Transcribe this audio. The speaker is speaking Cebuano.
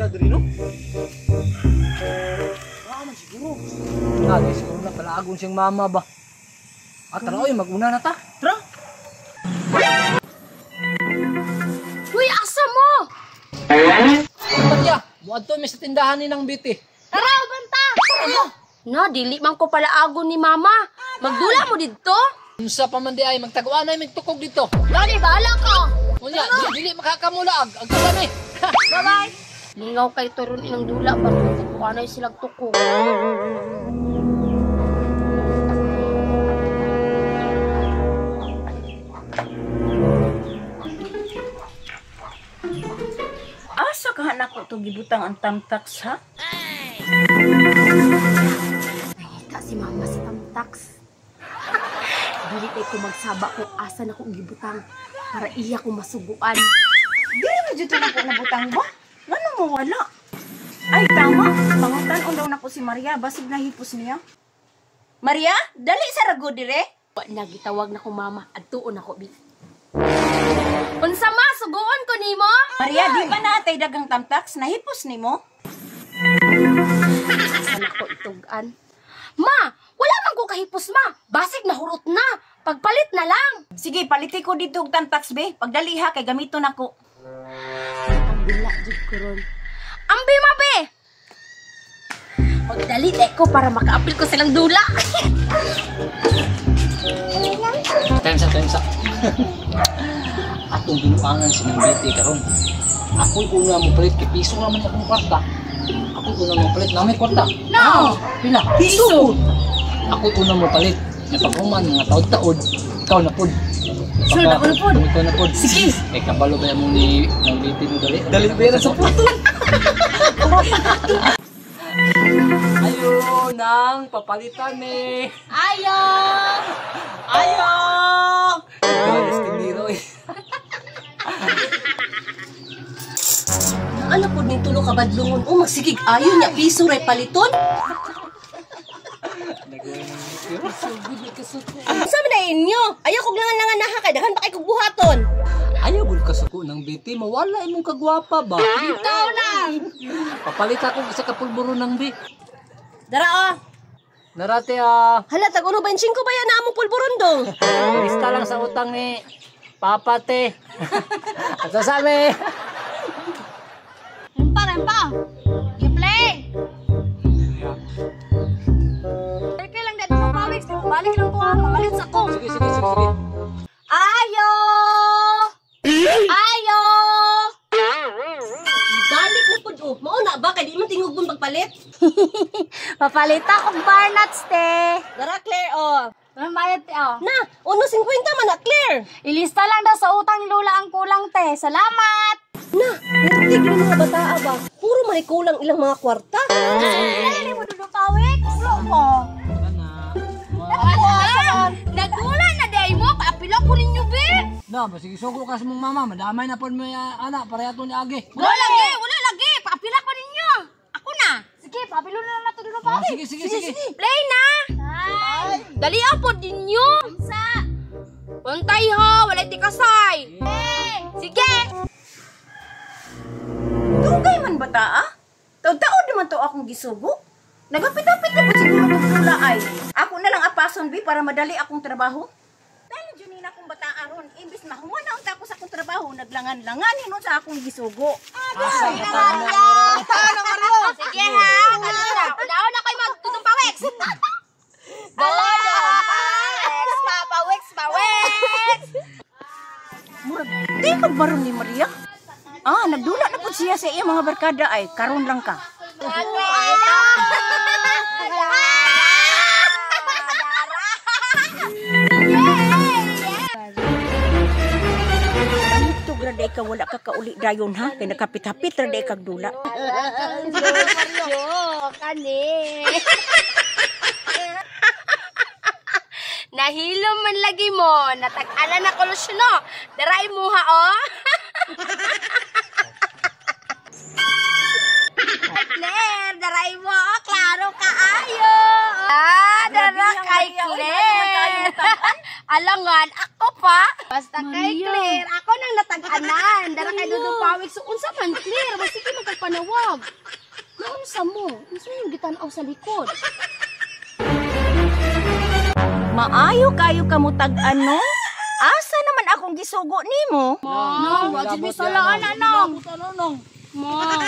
Maria diri no? Wala man siguro. Ah, di siguro na palaagon siyang mama ba. Ah, tara oy, mag-una na ta. Tara. Uy, asa mo? Maria, muadto mi sa tindahan ni nang biti. Tara, uban ta. Na, dili man ko palaagon ni mama. Magdula mo didto? Unsa pa man di ay magtaguan ay magtukog dito. Dali, bahala ka. Unya, dili makakamulaag. Agtuan eh. Bye-bye. Lingaw kay turon inang dula ba taguanay silag tukog. Asa ka nako to gibutang ang tamtax ha? Nangita si mama sa tamtax. Dili kay ko magsaba kung asa na kong gibutang para iya ko masuguan. Dili mo jud nako nabutang ba? Ngano mo wala? Ay tama, pangutan-on daw nako si Maria basig nahipos niya. Maria, dali sa rago dire. Wa na gitawag na ko mama, adtuon ako bi. Unsa ma suguon ko nimo? Maria, di ba naatay dagang tamtax nahipos nimo? Asa na ko itug-an? Ma, wala man ko kahipos ma. Basig nahurot na. Pagpalit na lang. Sige, paliti ko dito og tamtax be. Pagdali ha kay gamiton nako. Ang bila jud ko ron. Ambi ma be. Magdali dai ko para makaapil ko silang dula. Tensa, tensa. Atong binuangan si nang biti karon. Ako'y una mo palit kay piso naman akong kwarta. Ako'y una mo palit, na may kwarta. No. Pila? Piso. Ako'y una mo palit. Napaghuman mga taod-taod, ikaw na pud. Sure, ako na pud. Ikaw na pud. Sige. Eh kabalo ba mo ni nang biti mo dali? Dali pera sa puto. Ayo nang papalitan eh. Ayo. Ayo. Ikaw tindiro eh. Ano po ning tulo ka badlungon o magsigig ayo nya piso ray paliton? Unsa man na inyo? Ayaw kog langan-langan na ha kay daghan pa kay kog buhaton. Ayaw gud kasuko ng biti, mawala imong kagwapa ba? Bitaw lang. Papalit ako isa ka pulburo ng bi. Dara oh. Narate ah. Hala tag 1.25 ba yan na among pulburon dong? Lista lang sa utang ni Papa te. At sa sami. Rempa, rempa. Gi-play. Okay lang dito sa pawis. Balik lang ko ha. Pamalit sa ko. Sige, sige, sige, sige. Ayo! Ayo! Balik na pud oh. Mao na ba kay di man tingog mong pagpalit? Papalit akong barnuts te. Dara Claire oh. Mamayad te oh. Na, 1.50 man na Claire. Ilista lang daw sa utang ni Lola ang kulang te. Salamat! Na, pertig ni mga bataa ba? Puro man kulang ilang mga kwarta. Dali mo dudong pawik. Ulo ko. Nagula na day mo. Paapila ko ninyo be. Na, sige sugo ka sa mong mama, madamay na pod mo anak para ato ni agi. Wala lagi, wala lagi. Paapila ko ninyo. Ako na. Sige, paapilo na lang nato dudong Oh, pawik. sige, sige, sige. Play na! Dali po ninyo! Sa! Untay ho! Walay tikasay! Sige! Dugay man bata ah? Taod-taod naman to akong gisugo. Nagapit-apit na po siguro tong dula ay. Ako na lang apason bi para madali akong trabaho. Dahil dyan nina akong bata aron, imbis mahuman na unta ako sa akong trabaho, naglangan-langan hinon sa akong gisugo. Sige ha! Kalina! Una-una kayo magtutong paweks! Dodong paweks! Papaweks! Paweks! Murag, di magbaron ni Maria. Ah, nagdula na po siya sa iya mga barkada ay, karon lang ka. Dito grade ka wala ka kauli dayon ha, kay nakapit-hapit ra day kag dula. Kani. Nahilom man lagi mo, natag-ala na kolusyon no. Daray mo ha oh. Claire, daray mo oh, klaro kaayo. Ah, dara kay Claire. Alangan, ako pa. Basta kay Claire, ako nang natag-ala. daanan. Dara kay Dudong Pawik. So unsa man clear, basige man kag panawag. Naunsa mo? Unsa yung gitan-aw sa likod? Maayo kayo kamutag ano? Asa naman akong gisugo nimo? No, wa jud mi salaan anong. Ano nong? Ma.